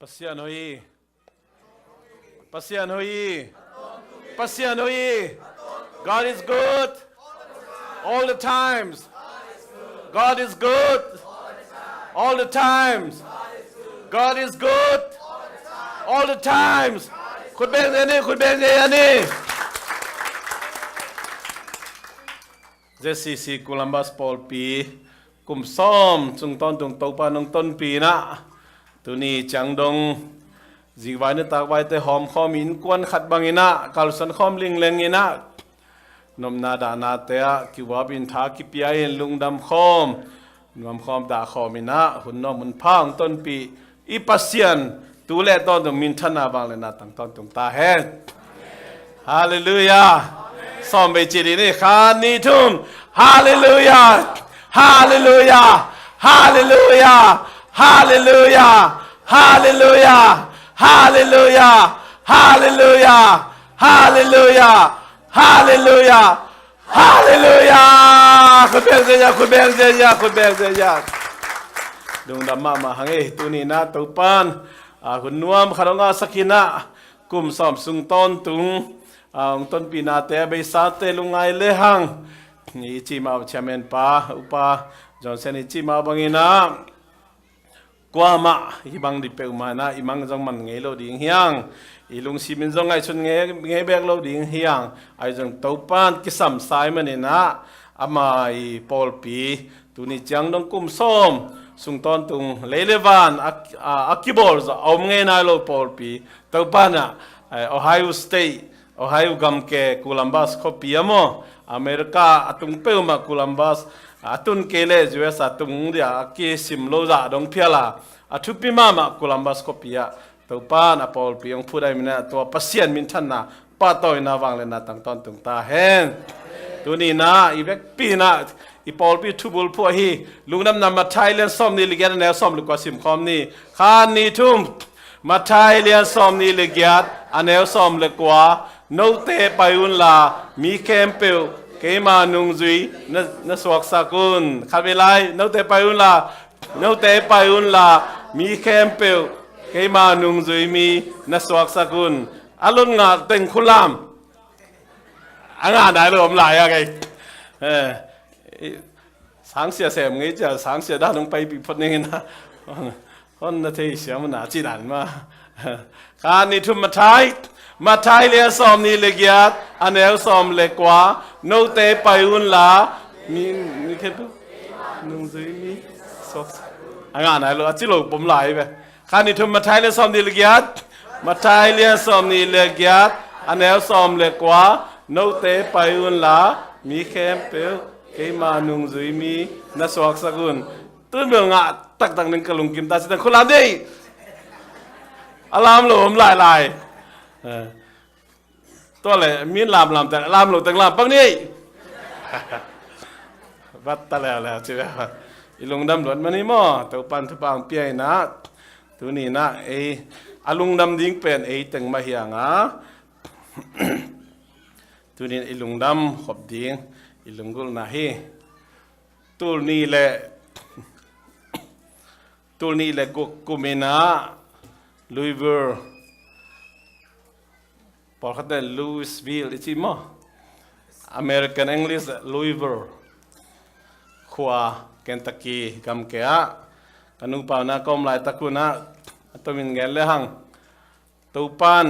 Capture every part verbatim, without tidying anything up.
Pasian hoih hi. Pasian hoih hi. Pasian hoih hi. God is good. All the times. God is good. All the times. God is good. All the times. Khut beng zen ni, khut beng zen ni. Z C C Columbus pawlpi kum sawm sung tawntung Topa nong tonpih in ah, tuni ciang dong zingvai nitakvaite hawmkhawm in, innkuan khat bangin ah kalsuan khawm lingleng in ah, nopna dahnate ah kiuap in, tha kipia in, lungdam khawm, nuam khawm, dah khawm in ah, hun nuam hun pha hong tonpih i Pasian tu le tawntung minthanna, vangliatna tang tawntung ta hen. Halleluiah. Sawm vei ci dih ni, khat, nih, thum. Halleluiah. Halleluiah. Halleluiah. Halleluiah. Halleluiah. Halleluiah. Halleluiah. Halleluiah. Halleluiah. Khut beng zen ni, khut beng zen ni, khut beng zen ni. Lungdam mahmah hang ei, tuni in ah Topan, ah, hun nuam khat hong ngahsak in ah, kum sawm sung tawntung, ah, hong tonpihnate a beisate lungngai lehang, i cimau chairman pa, Upa Johnson i cimau bangin ah, kuamah hih bang dih peuhmah in ah i mang zong man ngei lo ding hi hang, i lungsim in zong ngaihsun ngei, ngei bek lo ding hi hang. Ahi zong Topan kisam sa ahih manin ah, ama i pawlpi, tuni ciang dong kum sawm sung tawntung lei le van a, a, a kibawl zawh a om ngei nai lo pawlpi, Topan ah, eh, Ohio State, Ohio gamke Columbus khuapi ah maw, America a tung peuhmah Columbus, a tun kei leh U S a tung ding a kisim lo zah dong phial a, a thupi mahmah Columbus khuapi ah Topan a pawlpi hong phut ahih manin ah, tua Pasian minthanna, pahtawina, vangliatna tang tawntung ta hen. Tuni in ah i vekpi in ah i pawlpi thubulphuh ahi Lungdamna Matthai lian sawmnih le giat, a neu sawm le kua simkhawm ni. Khat, nih, thum. Matthai lian sawmnih le giat, a neu sawm le kua. Note pai unla, mi khempeuh keima nungzui na, na suaksak un. Khatvei lai, note pai unla, note pai unla, mi khempeuh keima nungzui mi na suaksak un. A lungngah teng khut lam. A ngah nai lo om lai a kei. Eh, sangsia sem ngei cia, sangsia dan hong paipih phot ning in ah. Hon na thei siam un a ci dan mah. Khat, nih, thum. Matthai, Matthai lian sawmnih le giat, a neu sawm le kua. Note pai unla, mi, mi khempeuh nungzui mi suak. A ngah nai lo, a ci lo pom lai ve. Khat, nih, thum. Matthai lian sawmnih le giat. Matthai lian sawmnih le giat, a neu sawm le kua. Note pai unla, mi khempeuh keima nungzui mi na suaksak un. Tun bel ngah taktak ning ka lungkim ta, ci teng khut lam dih. A lam lo om lailai. Eh. Tua leh min lamlam teng, lam lo teng lam pak ni. Vat ta leuleu ci ve. I lungdam luat mah ni maw, Topan thupha hong pia in ah, tuni in ah ei a lungdam ding pen ei teng mah hi hang a, tuni in i lungdam khop ding i lunggulhna hi. Tul nih le, tul nih le guk kum in ah Louisville, pawlkhat in Louisville i ci maw? American English, Louisville khua, Kentucky gamke ah ka nupa un ah ka om laitak un ah, a tomin gen lehang, Topan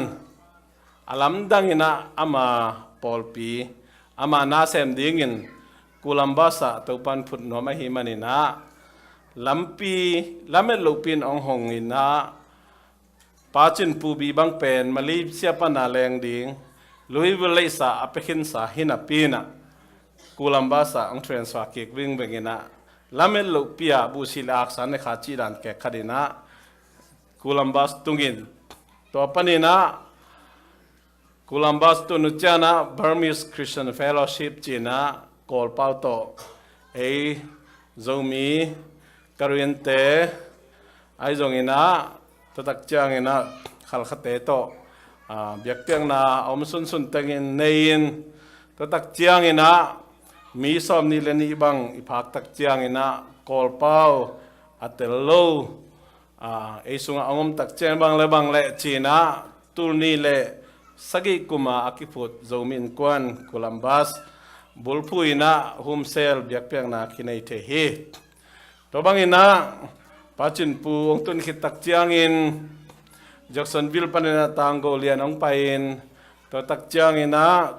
a lamdang in ah ama pawlpi, ama nasem dingin Columbus ah Topan phut nuam ahih manin ah, lampi, lamet lohpi in hong hong in ah, Pa Cin Pu Bi bang pen Malaysia pan a leng ding, Louisville leisa a pia khinsa hi napi in ah, Columbus ah hong transfer kik vingveng in ah, lamet lohpi ah buhsi le aksa ne kha cih dan kek khat in ah Columbus tung in, tua panin ah Columbus tun uh ciangin ah Burmese Christian Fellowship ci-in ah Kawlpau tawh, ei Zomi, Karen te, ahi zongin ah, tua tak ciangin ah Khalkhate tawh, ah, biakpiakna a om sunsun tengin nei-in, tua tak ciangin ah mi sawmnih le nih bang i phak tak ciangin ah Kawlpau a tel lo, Ei sungah a om tak ciang bang le bang le cinah tul nih le sagih kuma a kiphut Zomi Innkuan Columbus bulphuh inah humsel biakpiakna kinei thei hi. Tua banginah Pa Cin Pu hong tun khit tak ciangin Jacksonville paninah tanggo lian hong pai-in, tua tak cianginah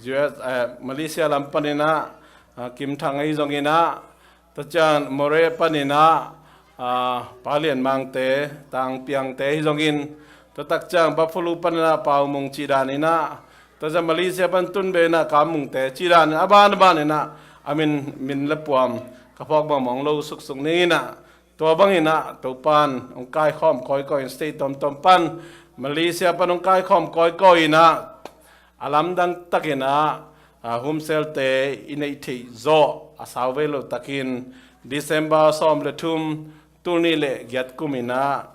US, Malaysia lam paninah Kim Thang ahi zonginah, tua ciang Moreh paninah Pa Lian Mangte, Tang Piangte ahi zongin, tua tak ciang Buffalo paninah Pa U Mung cih daninah, tua ciang Malaysia pan tun beinah Kam Mungte cih danin a ban a baninah a min, min le puam ka phawk bangmawng lo suksuk ninginah, tua banginah Topan hong kaikhawm kawikawi in state tomtom pan, Malaysia pan hong kaikhawm kawikawi inah a lamdang takinah humselte i neih theih zawh a sau vei lo takin December sawm le thum tul nih le giat kuminah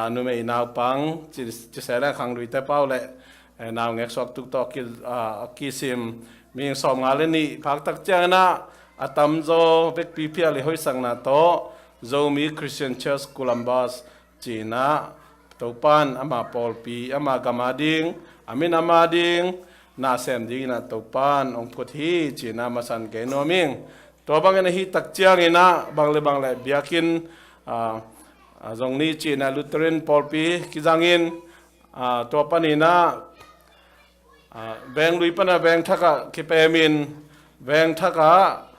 numei naupang ci, cisena khangluite pau le naungek suaktuk tawh a kisim mihing sawmnga le nih phak tak cianginah a tamzaw vekpi phial i hoihsakna tawh Zomi Christian Church Columbus cinah Topan ama pawlpi, ama gam ading, a min ama ding na sem dinginah Topan hong phut hi cinah masan kei nuam ing. Tua bangin ahi tak cianginah bang le bang le biakinn zong ni cinah Lutheran pawlpi kizangin, tua paninah Venglui pana Vengthakah kipemin, Vengthakah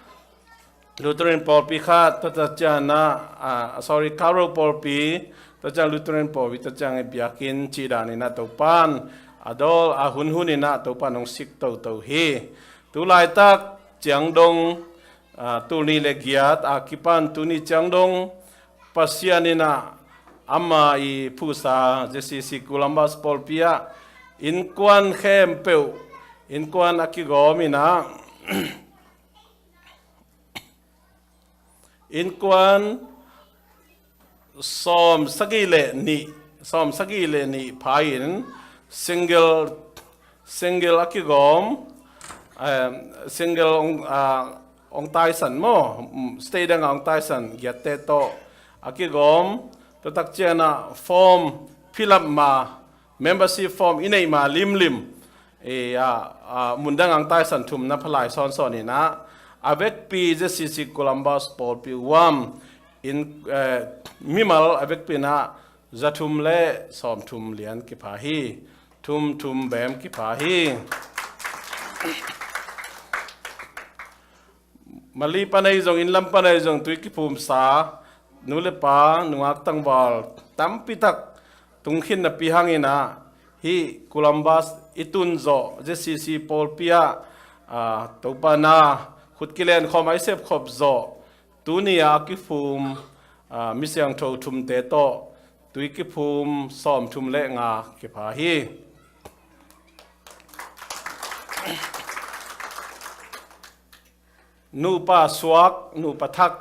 Lutheran pawlpi khat, tua tak cianginah, sorry, Karo pawlpi, tua ciang Lutheran pawlpi, tua ciang i biakinn cih daninah Topan a dawl a hunhuninah Topan hong sik toto hi. Tu laitak ciang dong tul nih le giat a kipan tuni ciang dong Pasian inah ama i phuhsa ZCC Columbus pawlpi ah innkuan khempeuh, innkuan a kigawm inah innkuan sawm sagih le nih, sawm sagih le nih pha-in single, single a kigawm, single hong taisan maw, state dangah hong taisan giatte tawh a kigawm, tua tak cianginah form fill up ma, membership form i neih ma limlim, mundang hong taisan thum na phalai sawnsawn inah a vekpi ZCC Columbus pawlpi uam in mimal a vekpi inah za thum le sawm thum lian kipha hi. Thum thum bem kipha hi. Mali pan ahi zong, inn lam pan ahi zong tui kiphumsa nu le pa, nungak tangval tampitak tungkhin napi hanginah hih Columbus i tunzawh ZCC pawlpi ah Topa na khut kilenkhawm a i sepkhop zawh tuni a kiphum mi siangtho thumte tawh tui kiphum sawm thum le nga kipha hi. Nupa suak, nupa thak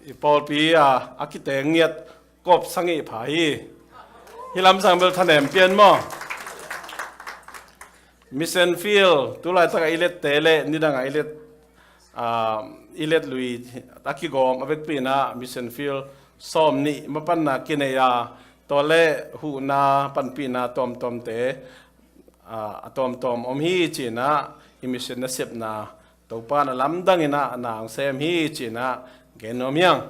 i pawlpi a kiteng ngiat kop sangih pha hi. Hih lamsang bel thanem pian maw? Mission field, tu laitak a i lette le nidang a i let, i let lui a kigawm a vekpi inah mission field sawm nih mapanna kinei a, tua le huhna panpihna tuamtuamte a tuamtuam om hi cinah i mission nasepna Topa na lamdang inah na hong sem hi cinah gen nuam hiang.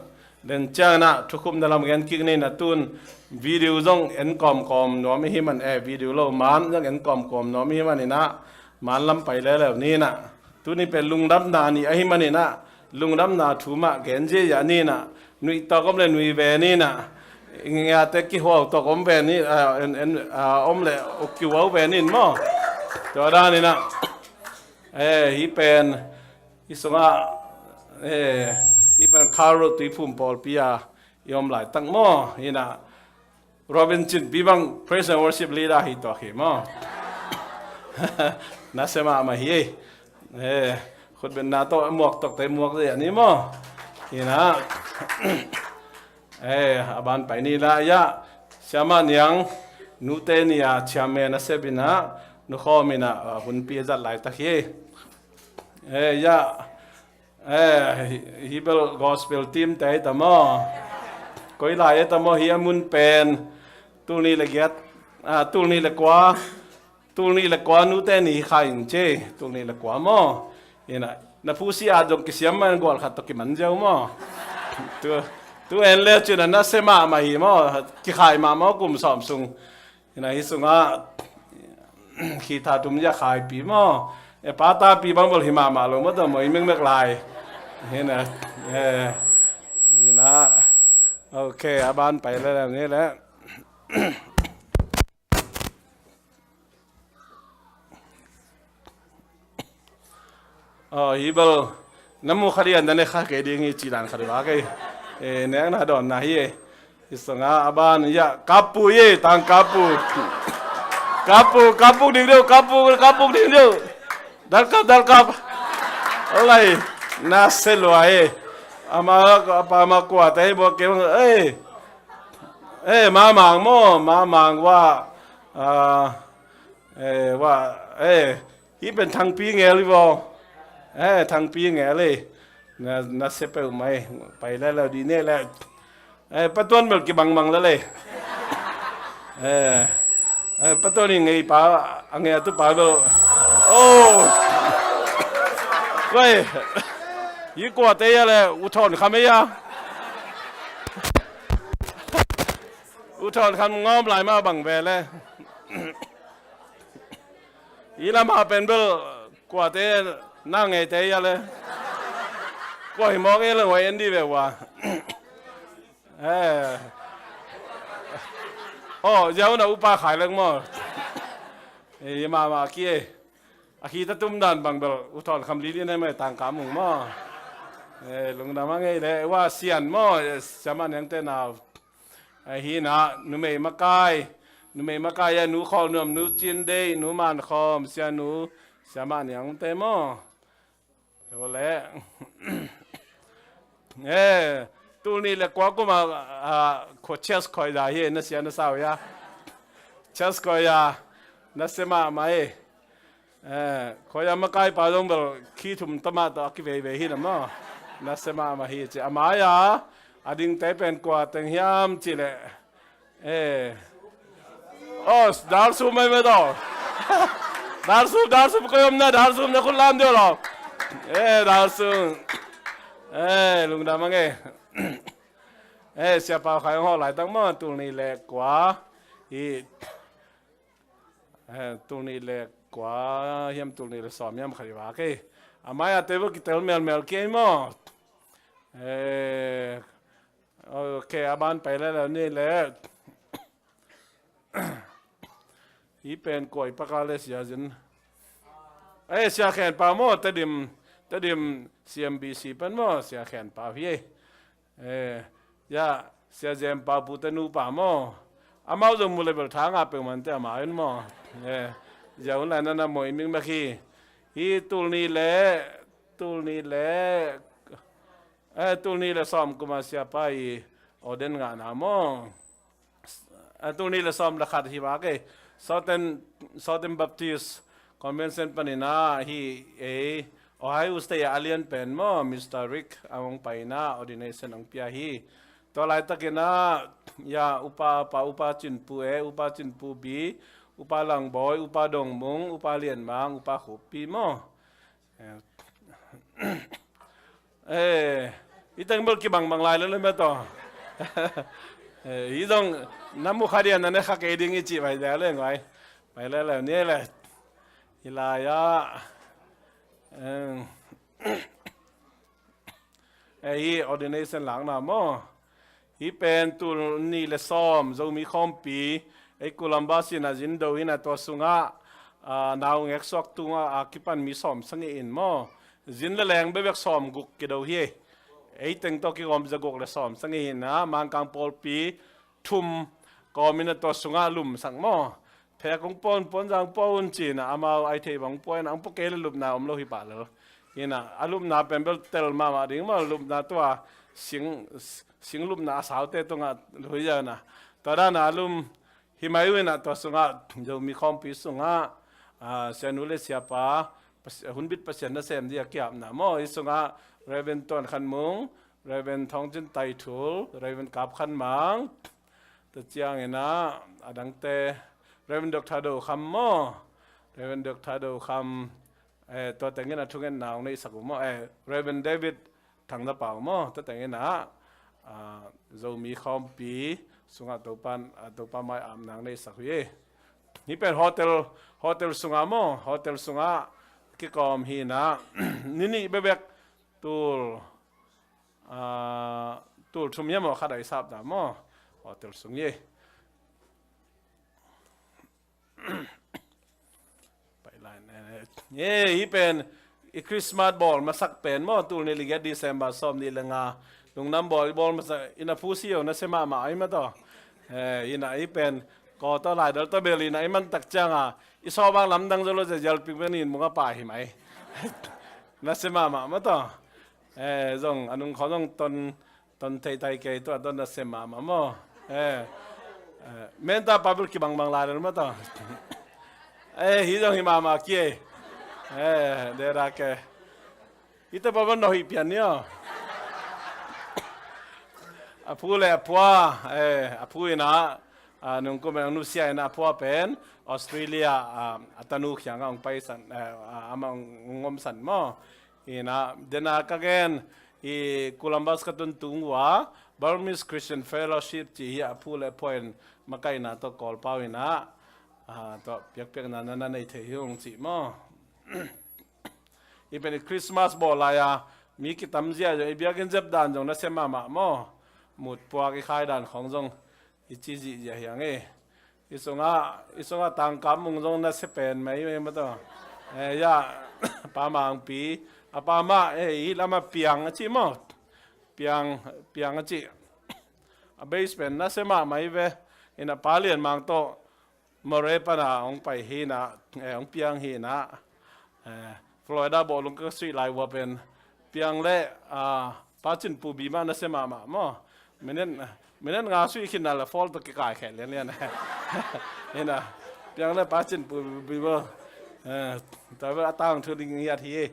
Den cianginah thukhupna lam gen kik ninah tun video zong en kawmkawm nuam i hi man e, video lo man zong en kawmkawm nuam i hi maninah man lam pai leleu ninah. Tuni pen lungdamna ni ahi maninah lungdamna thu mah gen ziahziah ninah, nuih tawk om le nuih ve ninah, ngiate kihuau tawk om ve ni, om le kihuau ve nin maw? Tua daninah hih pen hih sungah hih pen Karo tuiphum pawlpi a i om laitak maw? Hinah Robin Cin Pi bang praise and worship leader hi tuak hi maw? Nasem mahmah hi. Khutbetna tawh muak tawkte muak zia ni maw? Hinah a ban pai ni la ya, Siama Niang nute ni a chairman a sep inah nukhawm inah hunpi a zat laitak hi. Ya Eh, hi, hi bel gospel team te hi ta maw. Koi lai hi ta maw, hi a mun pen. Tul nih le giat, ah, tul nih le kua. Tul nih le kua nute ni hi kha in ci. Tul nih le kua maw. Ina, na phusi a dong kisiam man gual khat tawh kiman ziau maw. Tu, tu en le cina na se mahmah hi maw. Kikhai mahmah kum sawm sung. Ina hi sungah khitha tum ya khaipi maw. E patapi bang bol hi mahmah lo maw tawh maw i mekmek lai. Ina, e, ina. Ok, a ban pai le le ni le. Aw, hi bel na mu kha dian na ne kha kei ding hi ci dan kha ding ba kei. E, nek na dawn na hi e. Hi sanga a ban ya kapu ye tang kapu. Kapu, kapu ding deu, kapu, kapu ding deu. Dal kap, dal kap. Olai, na se lua e. Ama pa ma kua te bo ke, e. E, ma mang mo, ma mang wa. A, e, wa, e. Hi pen thangpi ngel i vaw. Eh, thangpi ngel i. Na, na se peuh mai. Pai le le di ne le. Eh, patuan bel kibang bang le le. Eh, eh, patuan i ngei pa, a ngei a tu pa bel. Oh. Wei. Hi kua te ya le, u thon kham ya. U thon kham ngawm lai ma bang ve le. I lama pen bel kuate na ngeite ia le. Kua hi mawk e le ngoi en di ve ua. Eh. Oh, ziau na upa khai leng maw. Eh, mama ki e. A khi ta tum dan bang bel u thon kham li li ne mai tang ka mung maw. Eh, lungdam a ngei le ua sian maw. Eh, siama neng te nau. Ahi na, numei makai, numei makai a nu Khawl Nuam, nu Cin Dei, nu Man Khawm, sia nu, sia mah niang te maw. Te le. Eh, tul nih le kua kum a, a, khua chest khoi da hi, na sia na sau ia. Chest khoi ia, na se mah mah e. Eh, khoi a makai pa zong bel khi thum tama tawh a kiveivei hi na maw. Na se mah mah hi ci. A mai a, a dingte pen kua teng hiam ci le. Eh. Oh, dal sum mai mai tawh. Dal sum, dal sum koi om na, dal sum na khut lam deuh lo. Eh, dal sum. Eh, lungdam a ngei. Eh, sia pau khai hong lai tang maw, tul nih le kua. Hi. Eh, tul nih le kua hiam tul nih le sawm hiam kha i va kei. A mai a te bel kitel melmel kei maw. Eh, ok, a ban pai le le ni le. Hi pen kua i paka le sia zin. Eh, sia khen pa maw, Tedim, Tedim C M B C pen maw, sia khen pa hi. Eh, ya, sia zem pa pu te nu pa maw. Amau zong mu le bel tha nga peuh man te ama in maw. Eh, zia un lai na na maw i ming mek hi. Hi tul nih le, tul nih le, eh, tul nih le sawm kuma sia pa i ordain ngah na maw. Eh, tul nih le sawm le khat hi va kei. Southern, Southern Baptist Convention panin a hi ei, Ohio State a lian pen maw, Mister Rick a hong paina ordination hong pia hi. Tua laitakin a, ya, upa, pa, upa Cinpu e, upa Cinpu bi, upa Langbawi, upa Dongmung, upa Lianmang, upa Khuppi maw. Eh, eh, i teng bel kibang bang lai le le me to. Eh, i dong, na mu kha dia na ne kha kei ding i ci vai dia le ngai. Vai le le ni le. I lai a. Eh, eh, i ordination lang na maw. Hi pen tul nih le sawm, Zomi khawmpi, ei Columbus in a zin do in a tua sungah, a, naungek suak tungah a kipan mi sawm sagih in maw. Zin le leng bebek sawm guk kido hi. Ei teng tawh kigawm za guk le sawm sagih in a, Mangkang pawlpi thum kawm in a tua sungah lumsak maw. Phek hong pua un, puanzang hong pua un ci-in a, amau ai thei bang pua in a, hong pua kei le lupna om lo hi pah lel. Hi na, a lupna pen bel tel mahmah ding maw, lupna tua sing, sing lupna a saute tungah lui zia na. Tua dan a lum hi mai uh in a, tua sungah, Zomi khawmpi sungah, a, sianu le siapa, Pasi-, hun bit Pasian nasem ding a kiapna maw. Hih sungah Reverend Tuan Khan Mung, Reverend Thawng Cin Tai Thul, Reverend Kap Khan Mang, tua ciangin ah a dangte, Reverend Doctor Do Kham maw, Reverend Doctor Do Kham, eh, tua tengin a thungetna hong neihsak uh maw, eh, Reverend David Thang Za Pau maw, tua tengin ah, ah, Zomi khawmpi sungah Topan, ah, Topa mai-apna hong neihsak uh hi. Hih pen hotel, hotel sungah maw, hotel sungah kikawm hi in ah, ni nih bekbek tul, ah, tul thum hiam maw, khat a i sap ta maw, hotel sung hi. Pai lai ne. Ye, hih pen i Christmas bawl masak pen maw, tul nih le giat December sawm nih le nga. Lungdam bawl, i bawl masak, i na phu si o, nasia mahmah ai mah tawh. Eh, i na i pen, ko tawh lai dal tawh bel i na i man tak ciang a, i sawbang lamdang zo lo zia zial pik pen in mung a pa hi mai. Nasia mahmah mah tawh. Eh, zong, a nung khawng zong ton, ton thei tai kei tua, ton nasia mahmah maw. Eh, eh, menta pa bel kibangbang lai dal mah tawh. Eh, hi zong hi mahmah ki e. Eh, dera ke. Ite pa bel no hi pian ni aw. A phu le a phua, eh, a phu in ah, ah, nungkum in ah nusia in ah a phua pen Australia, ah, a tanu kiangah hong paisan, eh, ah, amah hong, hong omsan maw. Hi in ah, den a ka gen, hi Columbus ka tun tung uh a, Burmese Christian Fellowship ci hi a, a phu le a phua in makaihna tawh Kawlpau in ah, ah, tawh piakpiakna na na nei thei hi ung cih maw. Hih pen i Christmas bawl lai a, mi kitam zia zong, i biakinn zep dan zong nasia mahmah maw. Mut puak i khai dan khawng zong i ci zihziah hi ang e. I sungah, i sungah tangkam mung zong nasia pen mai mai mah tawh. Eh, ya, pa Mangpi, a pa mah, eh, i lamah Piang a ci maw. Piang, Piang a ci. A base pen nasia mahmah hi ve. Hi in ah pa Lian Mang tawh Murray pan a hong pai hi in ah, eh, hong piang hi in ah, eh, Florida bawhlung ka suih lai uh a pen Piang le, ah, Pa Cin Pu Bi mah nasia mahmah maw. Minute, minute nga suih khin na la fall tawh kikai kheh lianlian. Hi in ah, Piang le Pa Cin Pu Bi maw. Eh, tua bel a tangthu ding hiat hi.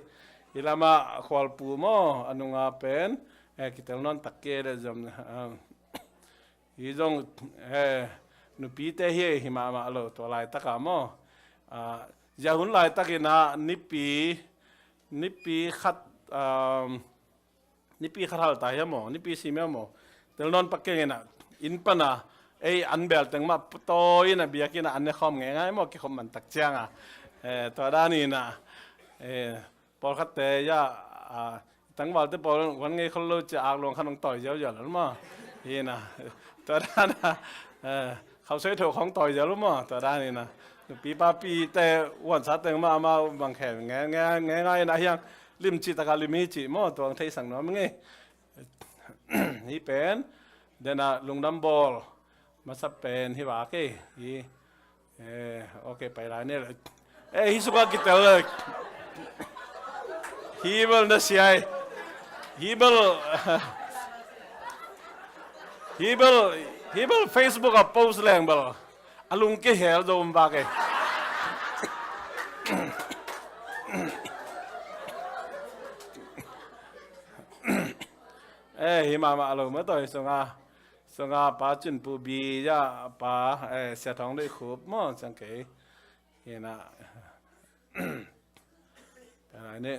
Hi lamah Khualpu maw, a nunga pen, eh, kitel nawn tak kei le zom, ah. Hi zong, eh, nupite hi, hi mahmah lo, tua laitak a maw. Ah, zia hun laitak in ah nipi, nipi khat, um, nipi khat hal ta hiam maw, nipi sim hiam maw. Tel nawn pak keng in ah, inn pan a, ei an bel teng mah, tawi in ah biakinn ah an ne khawm ngeingai maw, kikhop man tak ciang a. Eh, tua dan in ah, eh, pawlkhatte, ya, ah, tangvalte pawl wan ngei khol lo cia, ak luang khan hong tawi ziauziau lo maw. Hi in ah, tua dan a, eh, khausuai tho khawng tawi ziau lo maw, tua dan in ah. Nupi papite, uansa teng mah, amau bang khen, nge, nge, nge, ngai in ah hiang, lim cih tak a lim hi cih maw, tua hong theisak nuam ngei. Hih pen, den a lungdam bawl masa pen hi vak e, hi. Eh, ok, pai lai ni. Eh, hih sungah kitel le. Hih bel na siai. Hih bel, hih bel, hih bel Facebook ah post leng bel a lungkia hel zo om vak e. Eh, hi mahmah lo mah tawh, hi sungah, sungah Pa Cin Pu Bi, ya, pa, eh, Sia Thawng Deih Khup maw, ciang kei. Hi in ah. Pen ai ni.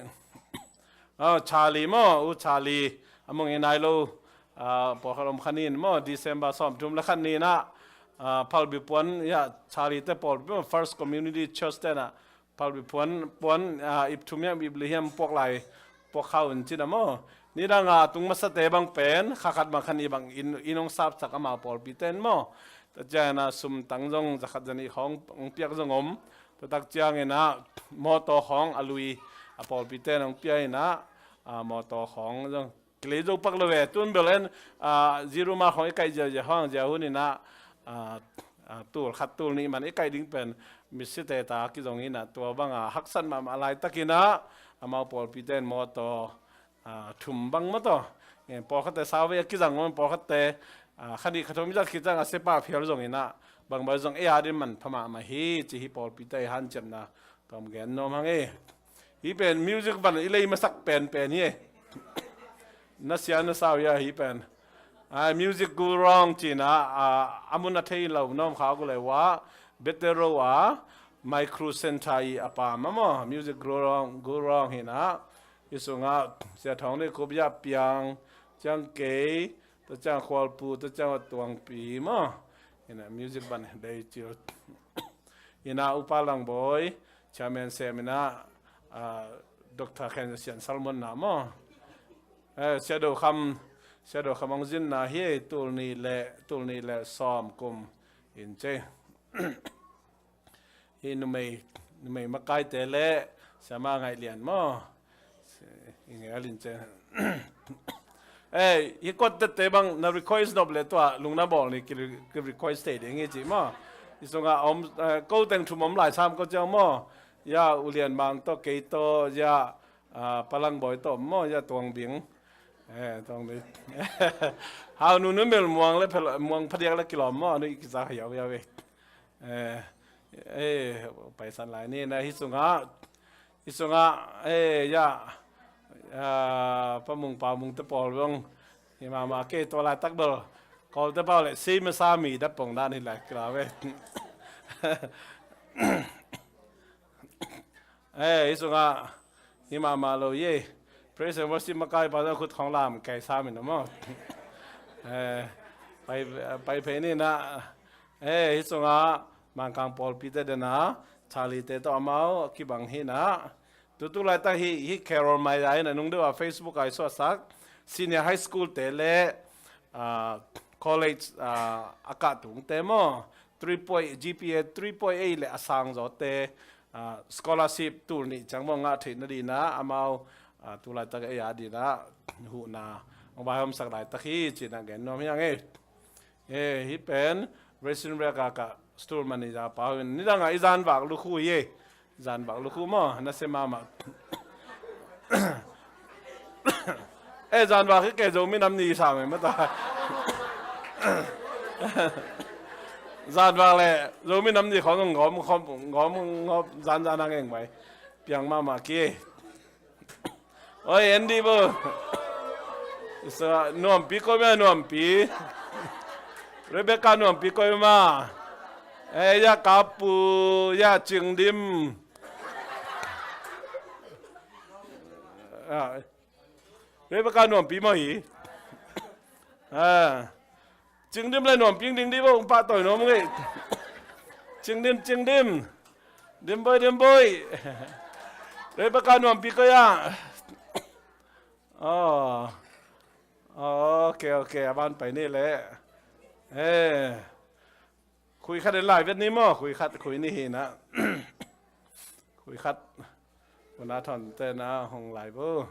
Oh, Charlie maw, U Charlie. A mung hi nai lo. Ah, pawlkhat om kha ni in maw, December sawmthum le khat ni in ah, ah, Phalbi puan, ya, Charlie te pawlpi maw, First Community Church te in ah, Phalbi puan, puan, ah, ip thum hiam, ip li hiam puak lai, puak kha un cin a maw. Nidang a tung masate bang pen, kha khat bang khan i bang in, in hong sapsak amau pawlpite in maw. Tua ciangin ah sum tang zong, za khat za nih khawng hong piak zong om. Tua tak ciangin ah mawtaw khawng a lui, a pawlpite in hong pia in ah, ah, mawtaw khawng zong. Kilei zo pak lo ve, tun bel en, ah, zero ma khawng i kaih ziauziau hang zia hun in ah, ah, ah, tul khat tul nih man i kaih ding pen, misite ta kizong in ah, tua bang a haksat mahmah laitak in ah, amau pawlpite in mawtaw, ah, thum bang maw taw. Eh, pawlkhatte sau vei a kizang om, pawlkhatte, ah, kha nih kha thum i zat khit ciang a siapa phial zong in ah, bangbang zong ei a ding manpha mahmah hi, ci hi pawlpite i hanciamna, tawm gen nuam hang e. Hih pen music van i lei masak penpen hi. Na sia na sau ia hih pen. Ai, music gurong cina, a, a mun a thei lo nawm khau ku le wa, Betero a, Micro Center i a pa ma maw, music gurong, gurong hi na. Hi sungah, Sia Thawng Nei Khup ia piang, ciang kei, ta ciang khualpu, ta ciang a tuangpi maw. Hi na music van dei cil. Hi na Upa Langbawi, chairman sem hi na, a, Doctor Khen Sian Salmon na maw. Eh, Sia Do Kham, Sia Do Kham ang zin na hi tul ni le, tul ni le sawm kum in ce. Hi numei, numei makaite le, Sia Ma Ngaih Lian maw. Hi ngai alin ce. Eh, hi kuat tete bang na request nop le tua, lungna bawl ni ki, ki request thei ding hi ci maw. Hi sungah om, eh, ko teng thum om lai sam ko ciang maw. Ia, U Lian Mang tawh, kei tawh, ia, ah, Pa Langbawi tawh maw, ia Tuang Bing. Eh, Tuang Bing. Hau nu nu mel muang le, pel, muang phadiak le kilawm maw, nu i kiza hiau hiau ve. Eh, eh, paisan lai ni na hi sungah. Hi sungah, eh, ia, ah, Pa Mung, Pa Mung te pawl bang. Hi mama kei tua laitak bel. Kawl te pawl le, si masa mi dat pong dan hi lai kila ve. Eh, hi sungah, hi mama lo ye. Praise and worship makai pa khut khong lam kei sa mi na maw. Eh, pai, pai phei ni na. Eh, hi sungah, Mangkang pawlpi te dena, Charlie te tawh amau, kibang hi na. Tutu laitak hi, hi Carol Mai a hi na nung deuh a Facebook a i suahsak. Senior high school te le, ah, college, ah, a kah tung te maw. Three point, G P A three point eight le a sang zaw te, ah, scholarship tul nih ciang maw ngah theih nadina, amau, ah, tu laitak ei a dina, huhna, ang vai hom sak laitak hi, cina gen nuam hi ang ei. Eh, hi pen, Resin Reka ka store manager pa hun. Nidang a i zanvak lukhu hi, eh. Zanvak lukhu maw, na se mama. Eh, zanvak hi kei Zomi nam ni sa mai mata. Zanvak le, Zomi nam ni khong ngom, khom, ngom, ngom, zan zan ang eng mai. Piang mama ki. Oi, Andy bo. Isa, nuampi koi ma, nuampi. Rebecca nuampi koi ma. Eh, ia kapu, ia cingdim. Ah. Rebecca nuampi ma hi. Ah. Cingdim le nuam ping ding di bo, ung pah toi nuam ngei. Cingdim, cingdim. Dimboi, dimboi. Rebecca nuam pi ko ya. Oh. Oh, ok, ok. A ban pai ni le. Eh. Khui khat lai vet ni maw. Khui khat, khui ni hi na. Khui khat. Una thon te na hong lai bo.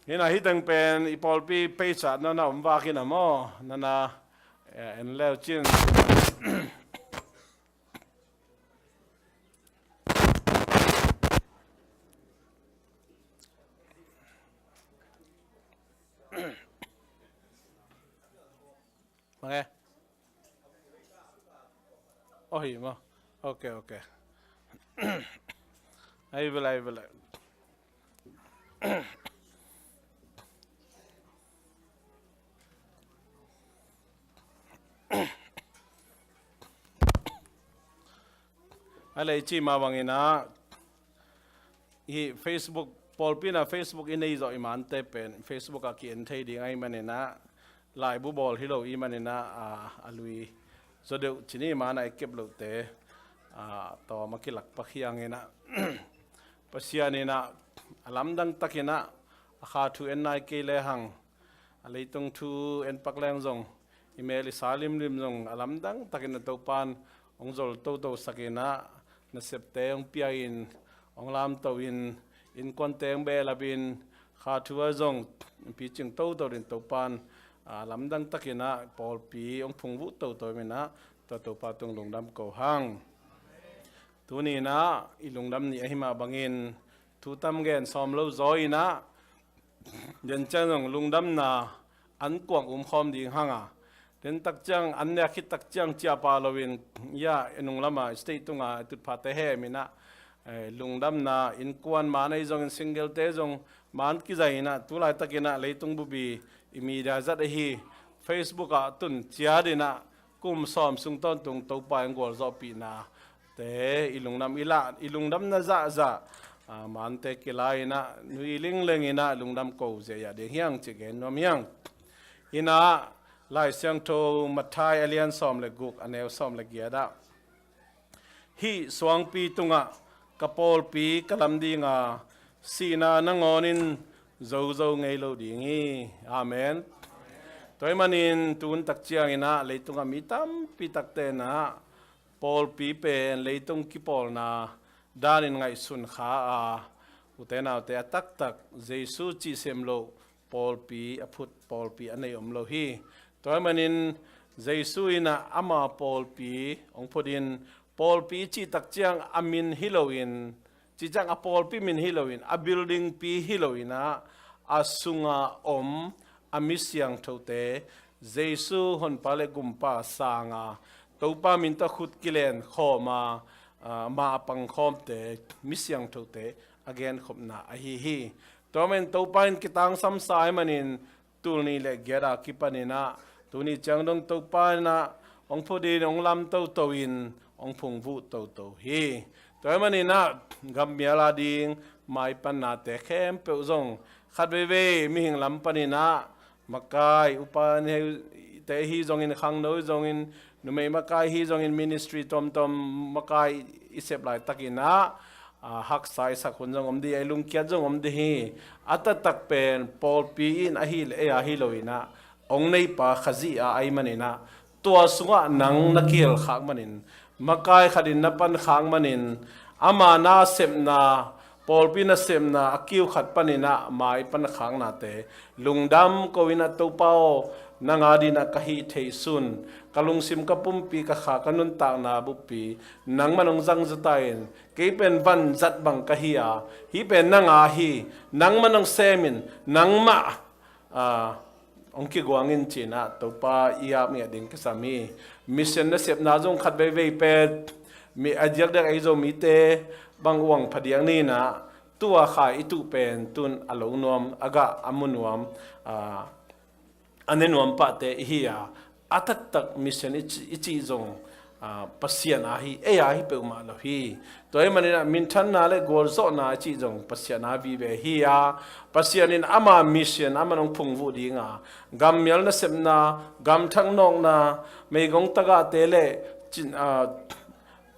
Hi na hi teng pen i pawlpi page ah na na om vak in a maw, na na, eh, en leu cin. Mange. Oh, hi maw. Ok, ok. Ai bela, ai bela. A lei ci ma bangin ah, hi Facebook, pawlpi in ah Facebook i nei zawh i mante pen Facebook ah ki-en thei ding ahih manin ah, laibu bawl hi lo i hih manin ah, a, a lui zaw deuh ci ni, man ah i kep lohte, a, tawm a kilak pak hi hangin ah, Pasian in ah a lamdang takin ah a kha thu en nai kei lehang, a leitung thu en pak leng zong, i mel i sa limlim zong a lamdang takin a Topan hong zol toto sakin ah, nasepte hong pia in, hong lamto in, innkuante hong behlap in, kha thu ah zong picing toto in Topan a lamdang takin ah pawlpi hong phungvuh toto in ah, tua Topa tung lungdam ko hang. Tuni in ah i lungdam ni ahi mah bangin thu tam gen sawm lo zaw in ah, den ciang zong lungdamna an kuang um khawm ding hang a, den tak ciang an nek khit tak ciang ciahpah loin, ia, i nung lam ah state tung ah tutphahte hem in ah, eh, lungdamna innkuan man ahi zongin single te zong man kizai inah tu laitakinah leitung bupi i media zat ahi Facebook ah tun ciat inah kum sawm sung tawntung Topa in gualzawhpihna te i lungdam i lah i lungdamna zahzah, ah, mante kila inah nui lingleng inah lungdam ko ziahziah ding hiang ci gen nuam hiang. Inah Lai Siangtho Matthai a lian sawm le guk a neu sawm le giat ah, hih suangpi tungah ka pawlpi ka lam dinga sihna nangawn in zozo ngei lo ding hi. Amen. Tua ahih manin tun tak cianginah leitungah mi tampi takte inah pawlpi pen leitung kipawlna danin ngaihsun kha a, ute naute, a taktak Jesu cihsem loh pawlpi a phut pawlpi a nei om lo hi. Tua ahih manin Jesu inah ama pawlpi hong phutin, pawlpi cih tak ciang a min hi loin, cih ciang a pawlpi min hi loin, a building pi hi loinah a sunga om a mi siangthote, Jesu honpa le gumpa sanga Topa min tawh khut kilen khawma, ah, ma a pangkhawmte, mi siangthote a genkhopna ahi hi. Tua ahih manin Topa in kitangsam sa ahih manin tul nih le giat a kipaninah tuni ciang dong Topa inah hong phutin, hong lam toto in, hong phungvuh toto hi. Tua ahih maninah gammial a ding maipannate khempeuh zong khat veivei mihing lam paninah makai, upa te hi zongin, khangno hi zongin, numei makai hi zongin, ministry tomtom makai i sep laitakinah, ah, haksa i sak hun zong om ding, ei lungkiat zong om ding hi. A taktak pen pawlpi in ahi le ei a hi loinah hong neipa Khazih a ahih maninah tua sungah nang na kihel khak manin, makai khatin na pan khak manin, ama nasepna, pawlpi nasepna a kiu khat paninah mai pan khaknate lungdam ko inah, Topa aw, nang a dinah ka hih theih sun, ka lungsim, ka pumpi, ka kha, ka nuntakna buppi nangman hong zangzata in, kei pen vanzat bang ka hi a, hih pen nang a hi, nangman hong semin, nangmah, ah, hong kiguangin cinah Topa i ap ngiat ding kisam hi. Mission nasepna zong khat veivei pen mi a diakdiak ei Zomite bang uang phadiak ninah tua khai i tuh pen tun a lo nuam, a gah a mu nuam, ah, a ne nuam pahte i hi a, a taktak mission i cih, i cih zong, ah, Pasian a hi, ei a hi peuhmah lo hi. Tua ahih maninah minthanna le gualzawhna i cih zong Pasian a vive hi a, Pasian in ama mission aman hong phungvuh dinga, gammial nasepna, gamthak nawkna, meigong tagahte le cin, ah,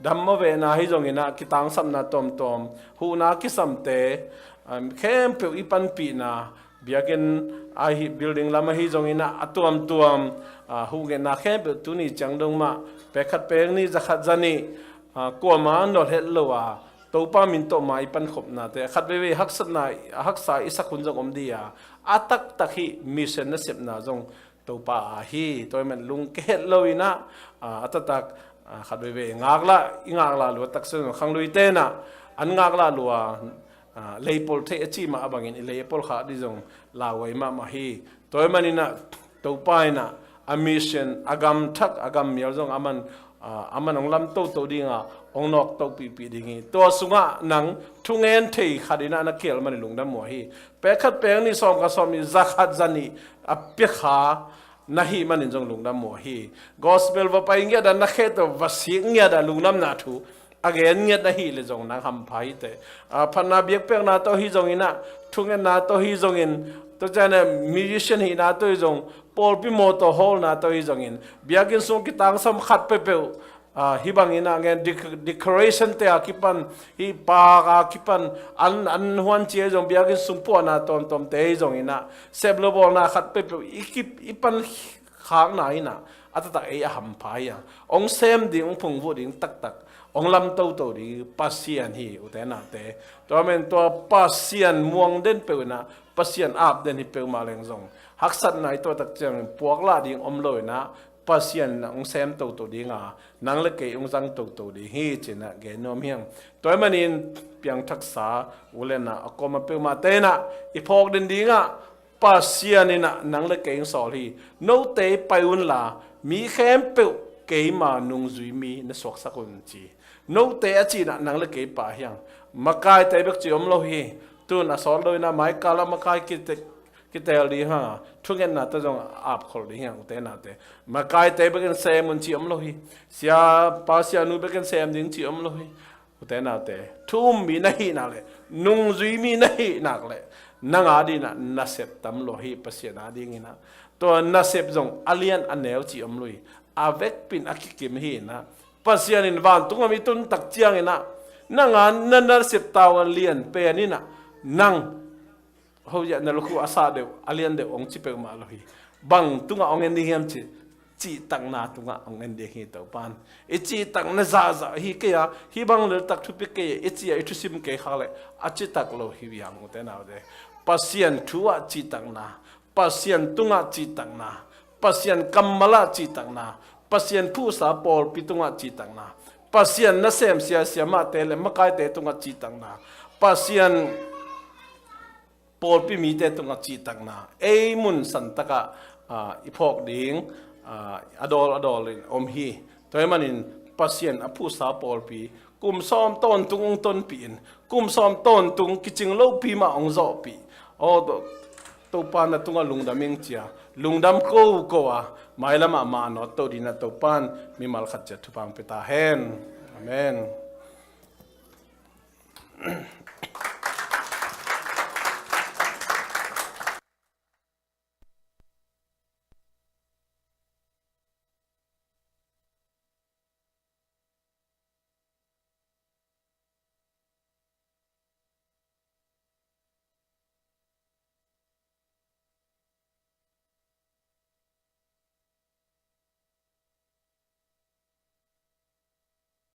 dammaw vehna hi zonginah kitangsapna tuamtuam, huhna kisamte, um, khempeuh i panpihna, biakinn ahi, building lam ahi zonginah a tuamtuam, ah, huhngetna khempeuh tuni ciang dong mah, pek khat pek nih, za khat za nih, ah, kuamah nolh het lo a, Topa min tawh mai pankhopnate khat veivei haksatna, haksa i sak hun zong om ding a, a taktak hih mission nasepna zong Topa a hi. Tua ahih man lungke het loinah, ah, a taktak, ah, khat veivei ngaklah, i ngaklah lua taksa zong khangluite inah an ngaklah lua, ah, leipol theih a cih mah a bangin i lei a polkhak ding zong lauhuai mahmah hi. Tua ahih maninah Topa inah a mission, a gamthak, a gammial zong aman, ah, aman hong lam toto dinga, hong nawk tohpihpih ding hi. Tua sungah nang thungen thei khat inah na kihel manin lungdam uh ahi. Pek khat pek nih, sawm khat sawm nih, za khat za nih a pia kha na hih manin zong lungdam uh ahi. Gospel va pai ngiat a, na khe tawh va sik ngiat a, lungdamna thu a gen ngiat na hih le zong nang hampha hi teh. Ah, phatna biakpiakna tawh hi zonginah, thungetna tawh hi zongin, tua cianah musician hihna tawh hi zong, pawlpi mawtaw hawlna tawh hi zongin, biakinn sung kitangsam khat peuhpeuh, ah, hih banginah ngen dec-, decoration te a kipan, hih park a kipan, an, an huan ci ahi zong, biakinn sung puahna tuamtuamte hi zonginah, sep lo bawlna khat peuhpeuh i kip, i pan khakna inah a taktak ei a hampha hi a, hong sem ding, hong phungvuh ding taktak, hong lam toto ding Pasian hi, ute naute. Tua ahih man tua Pasian muang den peuh inah, Pasian ap den hi peuhmah leng zong, haksatna i tuah tak ciangin puaklah ding om lo inah, Pasian inah hong sem toto dinga, nang le kei hong zang toto ding hi cinah gen nuam hiang. Tua ahih manin piangthaksa u le nau a kuamah peuhmahte inah i phawk den dingah, Pasian inah nang le kei hong sawl hi. Note pai unla, mi khempeuh keima nungzui mi na suaksak un, ci. Note a cihnah nang le kei pah hiang. Makaite bek cih om lo hi. Tun a sawt lo in ah maikal ah makai kite, kitel ding hi hang a, thungetna tawh zong apkhol ding hi hang, ute naute. Makaite bek in sem un cih om lo hi. Siapa sianu bek in sem ding cih om lo hi. Ute naute, thu um mi na hih nak leh, nungzui mi na hih nak leh, nang a dingin ah nasep tam lua hi, Pasian a dingin ah. Tua nasep zong a lian a neu cih om lo hi. A vekpi in a kikim hi in ah. Pasian in vantung a mi tun tak ciangin ah, nang a na nasep tawh a lian pen in ah, nang hoih ah na lukhu a sah deuh, a lian deuh hong ci peuhmah lo hi. Bang tungah hong en ding hiam cih, cihtakna tungah hong en ding hi Topan. I cihtakna zahzah hi kei a, hih bang leltak thupi kei a, i ci a i thusim kei khak leh, a citak lo hi viang, ute naute. Pasian thu ah cihtakna, Pasian tungah cihtakna, Pasian kammal ah cihtakna, Pasian phuhsa pawlpi tungah cihtakna, Pasian nasem siasia mahte le makaite tungah cihtakna, Pasian pawlpi mite tungah cihtakna, ei mun santakah, ah, i phawk ding, ah, a dawl a dawl in om hi. Tua ahih manin Pasian a phuhsa pawlpi kum sawm tawntung hong tonpih in, kum sawm tawntung kicing lopi mah hong zawhpih. Aw, To-, Topa na tungah lungdam ing ci a, lungdam ko ko a, mailamah mah nawt to dingin ah Topan mimal khat ciat thupha hong pia ta hen. Amen.